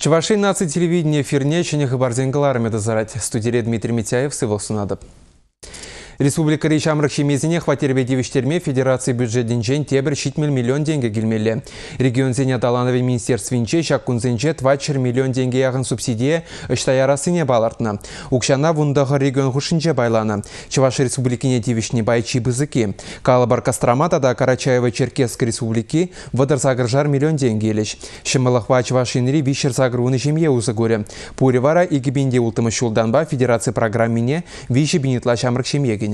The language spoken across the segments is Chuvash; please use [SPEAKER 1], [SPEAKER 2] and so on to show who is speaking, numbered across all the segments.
[SPEAKER 1] Чӑваш Ен наци телевидени эфирне ҫӗнӗ хыпарсен кӑларӑмӗ тӑсарать. Студире Дмитрий Митяев сывлӑх сунатӑп. Республикӑри ҫамрӑк ҫемьесене хваттерпе тивӗҫтерме федераци бюджетӗнчен тепӗр 70 миллион тенкӗ килмелле. Регионсен аталанӑвӗн министерствинче ҫак кунсенче 400 миллион тенкӗ яхӑн субсидие ӑҫта ярассине палӑртнӑ. Укҫана 19 регион хушшинче пайланӑ. Чӑваш Республикине тивӗҫнӗ пай чи пысӑкки. Калӑпӑр Кострома тата Карачаево-Черкесск Республики 38 миллион тенкӗ илӗҫ. Ҫӑмӑллӑхпа Чӑваш Енри 380 ҫемье усӑ курӗ. Пурӗ вара 2006 ҫултанпа федераци программине 3 000 ытла ҫамрӑк ҫемье кӗнӗ.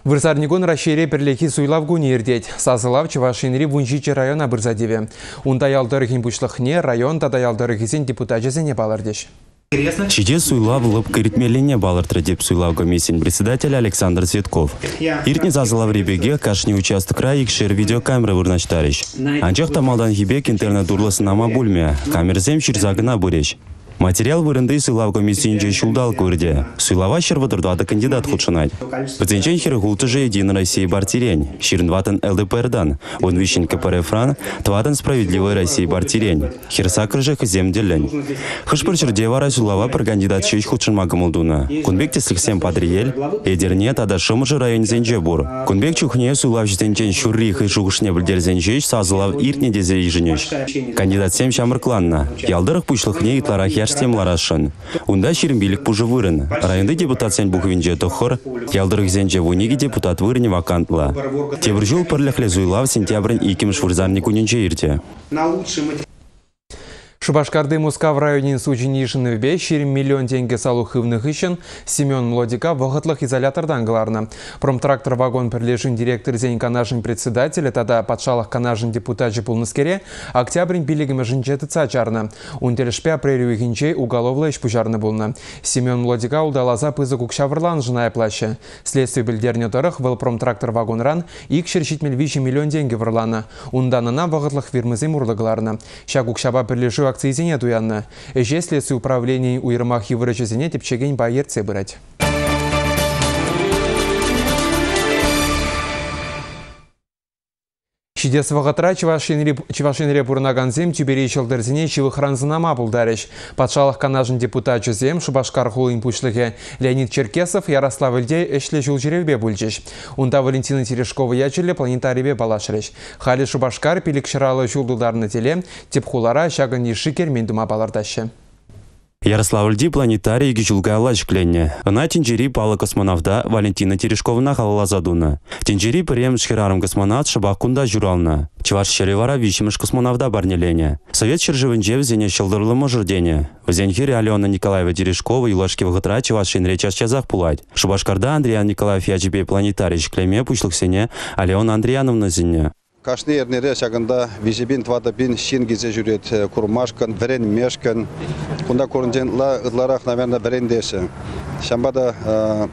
[SPEAKER 1] Вырсарникун Раҫҫейре пӗрлехи суйлав кунӗ иртет. Сасӑлав Чӑваш Енри 17 района пырса тивӗ. Унта ял тӑрӑхӗн пуҫлӑхне, район тата ял тӑрӑхӗсен депутачӗсене палӑртӗҫ.
[SPEAKER 2] Ҫитес суйлав лӑпкӑ иртмеллине палӑртрӗ тӗп суйлав комиссийӗн председателӗ Александр Цветков. Иртнӗ сасӑлаври пекех кашни участокра икшер видеокамера вырнаҫтарӗҫ. Анчах та малтанхи пек интернет урлӑ сӑнама пулмӗ, камерӑсем ҫырса кӑна пырӗҫ. Материал вырӑнти суйлав комиссийӗнче ҫулталӑк выртӗ. Суйлава 134 кандидат хутшӑнать. Вӗсенчен 46-шӗ Единая Россия партирен, 24-ӑн ЛДПРтан, 13-ӗн КПРФран, тӑваттӑн Справедливая Россия партирен. Хӗр-саккӑршӗ хӑйсем тӗллӗн. Хӑш-пӗр ҫӗрте вара суйлава пӗр кандидат ҫеҫ хутшӑнма кӑмӑл тунӑ. Кун пек тӗслӗхсем Патӑрьел, Етӗрне тата Шӑмӑршӑ районӗсенче пур. Кун пек чухне суйлавҫӑсенчен ҫурри хӑй шухӑшне пӗлтерсен ҫеҫ сасӑлав иртнӗ тесе йышӑнӗҫ. Кандидатсем ҫамрӑкланнӑ. Ял тӑрӑх пуҫлӑхне ытларах яшсем ларасшӑн. Унта 25 пушӑ вырӑн. Районти депутатсен пухӑвӗнче тӑххӑр, ял тӑрӑхӗсенче 12 депутат вырӑнӗ вакантлӑ. Тепӗр ҫул пӗрлӗхлӗ суйлав сентябрӗн иккӗмӗш вырсарни кунӗнче иртӗ.
[SPEAKER 1] Шупашкарти Мускав районӗн сучӗн йышӑнӑвӗпе 20 миллион тенкӗ салук хывнӑ хыҫҫӑн Семен Млодика вӑхӑтлӑх изолятортан кӑларнӑ. Промтрактор вагон пӗрлешӳн директорӗсен канашӗн председателӗ тата патшалӑх канашӗн депутачӗ пулнӑскере октябрӗн пиллӗкмӗшӗнче тытса чарнӑ. Ун тӗлӗшпе апрель уйӑхӗнче уголовлӑ ӗҫ пуҫарнӑ пулнӑ. Семен Млодика улталаса пысӑк укҫа вӑрланӑшӑн айӑплаҫҫӗ. Следстви пӗлтернӗ тӑрӑх, вӑл промтрактор вагонран 273 миллион тенкӗ вӑрланӑ. Унтан ӑна вӑхӑтлӑх фирмӑсем урлӑ кӑларнӑ. Ҫак укҫапа пӗрлешӳ акцийӗсене туяннӑ. Ӗҫе следстви управленийӗн уйрӑмах йывӑр ӗҫӗсене тӗпчекен пай ертсе пырать. Ҫитес вӑхӑтра Чӑваш Енри, Чӑваш Енре пурӑнакансем тӳпери ҫӑлтӑрсене ҫывӑхран сӑнама пултарӗҫ. Патшалӑх Канашӗн депутачӗсем Шупашкар хулин пуҫлӑхӗ Леонид Черкесов Ярославльте ӗҫлӗ ҫул ҫӳревпе пулчӗҫ. Унта Валентина Терешкова ячӗллӗ планетарипе паллашрӗҫ. Халӗ Шупашкар пилӗкҫӗр ҫул тултарнӑ тӗле тӗп хулара ҫакӑн йышши кермен тума палӑртаҫҫӗ.
[SPEAKER 2] Ярославльти планетари икӗ ҫул каялла ҫӗкленнӗ. Ӑна тӗнчери паллӑ космонавта Валентина Терешковӑна халалласа тунӑ. Тӗнчери пӗрремӗш хӗрарӑм-космонавт шӑпах кунта ҫуралнӑ. Чӑваш ҫӗрӗ вара виҫҫӗмӗш космонавта парнеленӗ. Совет ҫӗршывӗнче вӗсене ҫӑлтӑрлӑ мӑшӑр тенӗ. Вӗсен хӗрӗ Алена Николаева Терешкова юлашки вӑхӑтра Чӑваш Енре час-часах пулать. Шупашкарта Андриян Николаев ячӗпе планетари ҫӗклеме пуҫлӑхсене Алена Андриановна сӗннӗ.
[SPEAKER 3] Кашни эрнере ҫакӑнта 3 000, 4 000 ҫын килсе ҫӳрет курмашкӑн, вӗренмешкӗн. Кунта курӑнчен ытларах, наверное, вӗрентеҫҫӗ. Ҫавӑнпа та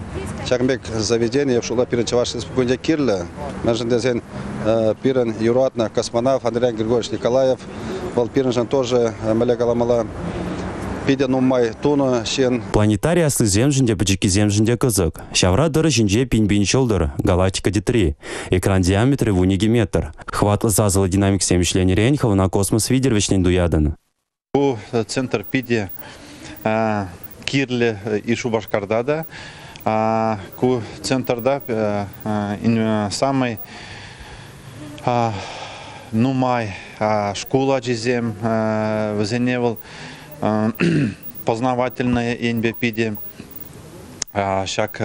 [SPEAKER 3] ҫакӑн пек заведени шкулта пирӗн Чӑваш Республикинче кирлӗ. Мӗншӗн тесен пирӗн юратнӑ космонавт Андриян Григорьевич Николаев вӑл пирӗншӗн тоже, мӗнле каламалла, питӗ нумай тунӑ ҫын.
[SPEAKER 2] Планетари аслисемшӗн те, пӗчӗккисемшӗн те кӑсӑк. Ҫавра тӑрӑ ҫинче пин-пин ҫӑлтӑр, галактика тӗтри. Экран диаметрӗ 12 метр. Хӑватлӑ сасӑллӑ динамиксем ӗҫленӗрен хӑвна космос витӗр вӗҫнӗн туятӑн.
[SPEAKER 4] Ку центр питӗ кирлӗ и Шупашкарта та. Ку центрта самый нумай шкул ачисем, вӗсене вӑл познавательное енпе питӗ ҫак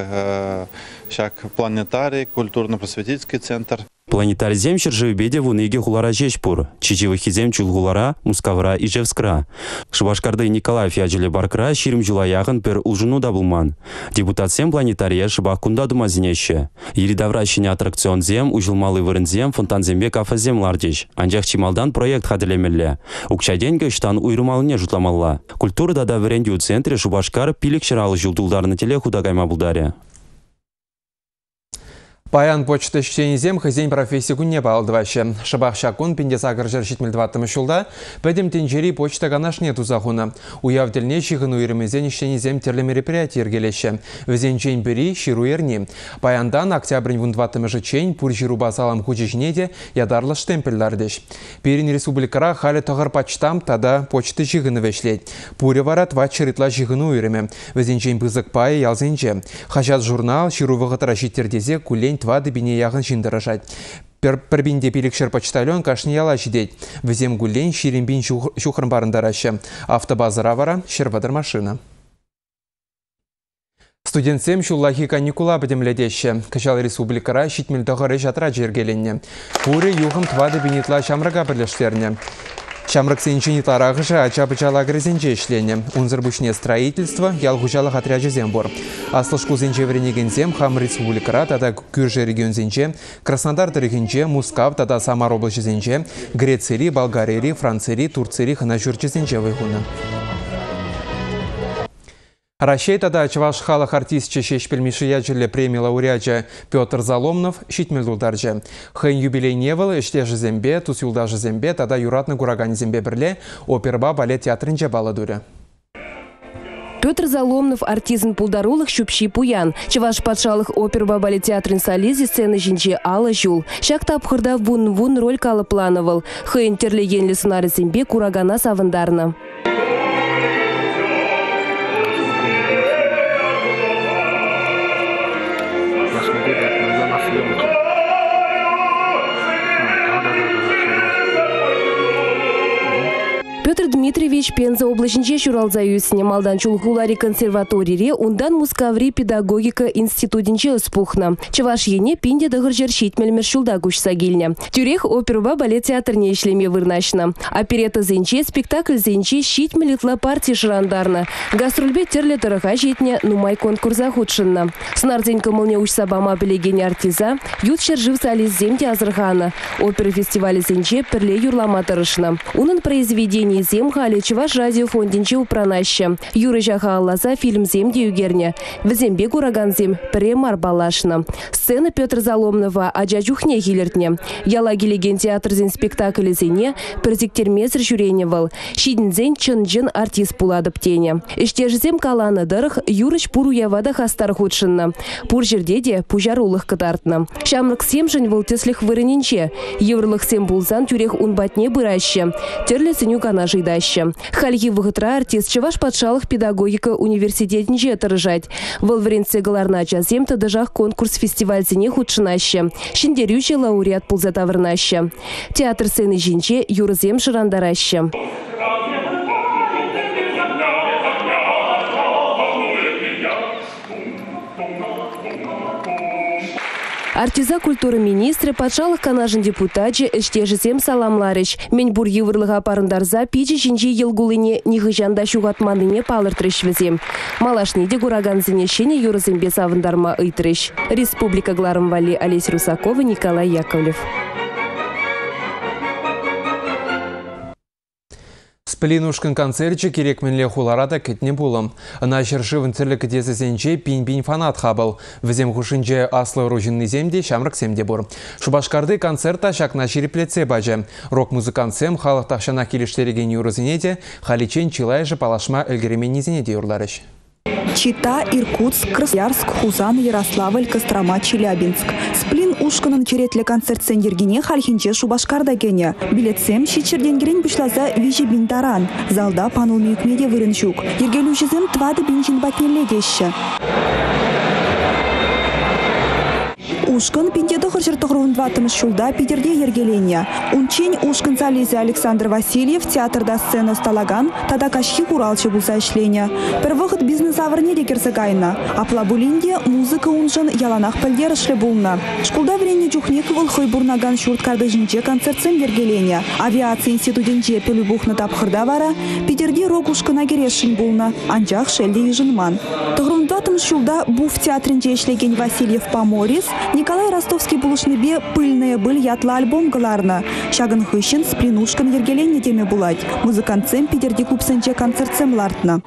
[SPEAKER 4] планетари, культурно-просветительский центр.
[SPEAKER 2] Планетарисем ҫӗршывӗпе те 12 хулара ҫеҫ пур. Чи ҫывӑххисем Чулхулара, Мускавра, Ижевскра. Шупашкарти Николаев ячӗллӗ паркра 20 ҫула яхӑн пӗр улшӑну та пулман. Депутатсем планетарие шӑпах кунта тума сӗнеҫҫӗ. Йӗри-тавра ҫӗнӗ аттракционсем, уҫӑлмалли вырӑнсем, фонтансемпе кафесем лартӗҫ. Анчах чи малтан проект хатӗрлемелле. Укҫа-тенкӗ ӑҫтан уйрӑмаллине шутламалла. Культура тата вӗрентӳ центрӗ Шупашкар 550 ҫул тултарнӑ тӗле хута кайма пултарӗ.
[SPEAKER 1] Паян почта ӗҫченӗсем хӑйсен професси кунне паллӑ тӑваҫҫӗ. Шӑпах ҫак кун 1874 ҫулта Пӗтӗм тӗнчери почта канашне туса хунӑ. Уяв тӗлне ҫыхӑну уйрӑмӗсен ӗҫченӗсем тӗрлӗ мероприяти йӗркелеҫҫӗ. Вӗсенчен пӗри – ҫыру эрни. Паянтан октябрӗн 14-мӗшӗччен пур ҫырупа салам хучӗ ҫине те ятарлӑ штемпель лартӗҫ. Пирӗн республикӑра халӗ тӑхӑр почтамт тата почта ҫыхӑнӑвӗ ӗҫлет. Пурӗ вара тӑватҫӗр ытла ҫыхӑну уйрӑмӗ. Вӗсенчен пысӑк пайӗ ялсенче. Хаҫат-журнал ҫыру вӑхӑтра ҫиттӗр тесе куллен 4000 яхӑн ҫын тӑрӑшать. Пӗр пин те пилӗкҫӗр почтальон кашни яла ҫитет. Вӗсем куллен 20 пин ҫухрӑм парӑнтараҫҫӗ. Автобазӑра вара 130 машина. Студентсем ҫуллахи каникула пӗтӗмлетеҫҫӗ. Кӑҫал республикӑра 79 ӗҫ отрячӗ йӗркеленнӗ. Пурӗ юхӑм 4 пин ытла ҫамрӑка пӗрлештернӗ. Ҫамрӑксенчен ытларахӑшӗ ача-пӑча лагерӗсенче ӗҫленӗ. Унсӑр пуҫне строительство, ял хуҫалӑх отрячӗсем пур. Аслӑ шкулсенче вӗренекенсем хамӑр республикӑра тата кӳршӗ регионсенче, Краснодар тӑрӑхӗнче, Мускав тата Самар облаҫӗсенче, Грецири, Болгарири, Францири, Турцири хӑна ҫурчӗсенче вӑй хунӑ. Раҫҫей тата Чӑваш халӑх артисчӗ Ҫеҫпӗл Мишши ячӗллӗ преми лауреачӗ Петр Заломнов 70 тултарчӗ. Хӑйӗн юбилейне вӑл ӗҫтешӗсемпе, тус-юлташӗсемпе тата юратнӑ кураканӗсемпе пӗрле оперӑпа балет театрӗнче паллӑ турӗ.
[SPEAKER 5] Петр Заломнов артистӑн пултарулӑх ҫӳпҫи пуян. Чӑваш патшалӑх оперӑпа балет театрӗн солисчӗ сцена ҫинче 50 ҫул. Ҫак тапхӑрта вун-вун роль калӑпланӑ вӑл. Хӑйӗн тӗрлӗ енлӗ сӑнарӗсемпе куракана савӑнтарнӑ. Петр Дмитриевич Пенза облаҫӗнче ҫуралса ӳснӗ. Малтан Чулхулари консерваторире, унтан Мускаври педагогика институтӗнче ӑс пухнӑ. Чӑваш Ене 1970-мӗш ҫулта куҫса килнӗ. Тӳрех оперӑпа балет театрне ӗҫлеме вырнаҫнӑ. Опереттӑсенче, спектакльсенче 70 ытла парти шӑрантарнӑ. Гастрольпе тӗрлӗ тӑрӑха ҫитнӗ, нумай конкурса хутшӑннӑ. Сӑнарсен кӑмӑлне уҫса пама пӗлекен артиста ют ҫӗршыв солисчӗсем те асӑрханӑ. Опера фестивалӗсенче пӗрле юрлама тӑрӑшнӑ. Унӑн произведенийӗсем халӗ Чӑваш радио фондӗнче упранаҫҫӗ. Юрӑҫа халалласа фильмсем те ӳкернӗ. Вӗсемпе куракансем пӗрре мар паллашнӑ. Сцена Петр Заломнова ача чухнех илӗртнӗ. Яла килекен театрсен спектаклӗсене пӗр сиктермесӗр ҫӳренӗ вӑл. Ҫитӗнсен чӑн-чӑн артист пулатӑп тенӗ. Ӗҫтешӗсем каланӑ тӑрӑх, юрӑҫ пур уява та хастар хутшӑннӑ. Пур ҫӗрте те пуҫарулӑх кӑтартнӑ. Ҫамрӑксемшӗн вӑл тӗслӗх вырӑнӗнче. Йывӑрлӑхсем пулсан тӳрех ун патне пыраҫҫӗ, тӗрлӗ сӗнӳ-канаш ыйтаҫҫӗ. Хальхи вӑхӑтра артист Чӑваш патшалӑх педагогика университетӗнче тӑрӑшать. Вӑл вӗрентсе кӑларнӑ ачасем тӑтӑшах конкурс-фестивальсене хутшӑнаҫҫӗ, ҫӗнтерӳҫӗ лауреат пулса таврӑнаҫҫӗ. Театр сцени ҫинче юрӑсем шӑрантараҫҫӗ. Артиста культура министрӗ, Патшалӑх Канашӗн депутачӗ, ӗҫтешӗсем саламларӗҫ. Мӗн пур йывӑрлӑха парӑнтарса пичӗ ҫинчи йӑл куллине нихӑҫан та ҫухатманнине палӑртрӗҫ вӗсем. Малашне те куракансене ҫӗнӗ юрӑсемпе савӑнтарма ыйтрӗҫ. Республика кӑларӑм валли Олеся Русакова, Николай Яковлев.
[SPEAKER 1] Сплин ушкӑн концерчӗ кирек мӗнле хулара та кӗтнӗ пулӑм. Ӑна ҫӗршывӑн тӗрлӗ кӗтесӗсенче пин-пин фанат хапӑл. Вӗсем хушшинче аслӑ ӑру ҫыннисем те, ҫамрӑксем те пур. Шупашкарти концерт та ҫакна ҫирӗплетсе пачӗ. Рок-музыкантсем халӑх тахҫанах килӗштерекен юрӑсене те, халиччен чылайӑшӗ паллашма ӗлкӗрейменнисене те юрларӗҫ.
[SPEAKER 6] Чита, Иркутск, Красноярск, Хусан, Ярославль, Кострома, Челябинск. Сплин ушкӑнӑн черетлӗ концертсен йӗркине хальхинче Шупашкарта кӗнӗ. Билетсем ҫичҫӗртенкӗрен пуҫласа 3000 таран. Залта панулми ӳкме те вырӑн ҫук. Йӗркелӳҫӗсем 4000 ҫын патнелле теҫҫӗ. Ушкӑн 1994 ҫулта Питӗрте йӗркеленнӗ. Унччен ушкӑн солисчӗ Александр Васильев театрта сцена ӑсталакан тата каҫхи хуралҫӑ пулса ӗҫленӗ. Пӗр вӑхӑт бизнес авӑрне те кӗрсе кайнӑ. Апла пулин те музыка уншӑн яланах пӗлтерӗшлӗ пулнӑ. Шкулта вӗреннӗ чухнех вӑл хӑй пурӑнакан ҫурт картишӗнче концертсем йӗркеленӗ. Авиаци институтӗнче пӗлӳ пухнӑ тапхӑрта вара Питӗрти рок-ушкӑна кӗресшӗн пулнӑ, анчах шел те йышӑнман. 94 ҫулта Буф театрӗнче ӗҫлекен Васильевпа Морис Николай Ростовский пулӑшнипе «Пыльная быль» ятлӑ альбом кӑларнӑ. Ҫакӑн хыҫҫӑн Сплин ушкӑн йӗркеленнӗ теме пулать. Музыкантсем Питӗрти клубсенче концертсем лартнӑ.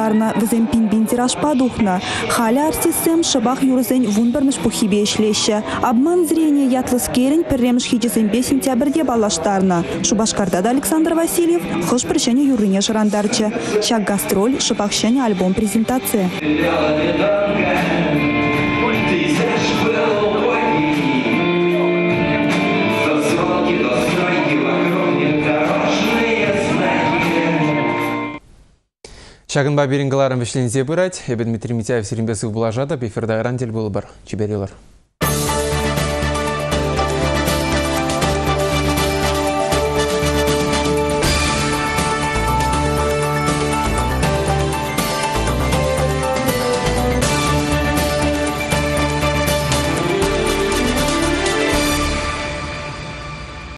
[SPEAKER 6] кӑларнӑ, вӗсем пин-пин тиражпа тухнӑ. Халӗ артистсем шӑпах юрӑсен 11-мӗш пуххипе ӗҫлеҫҫӗ. «Обман зрения» ятлӑскерӗн пӗрремӗш хичӗсемпе сентябрьте паллаштарнӑ. Шупашкарта та Александр Васильев хӑш-пӗр ҫӗнӗ юррине шӑрантарчӗ. Ҫак гастроль шӑпах ҫӗнӗ альбом презентацийӗ.
[SPEAKER 1] Ҫакӑнпа пирӗн кӑларӑм вӗҫленсе пырать. Эпӗ Дмитрий Митяев сирӗнпе сывпуллашатӑп. Эфирта ыран тӗл пулӑпӑр. Чипер юлӑр.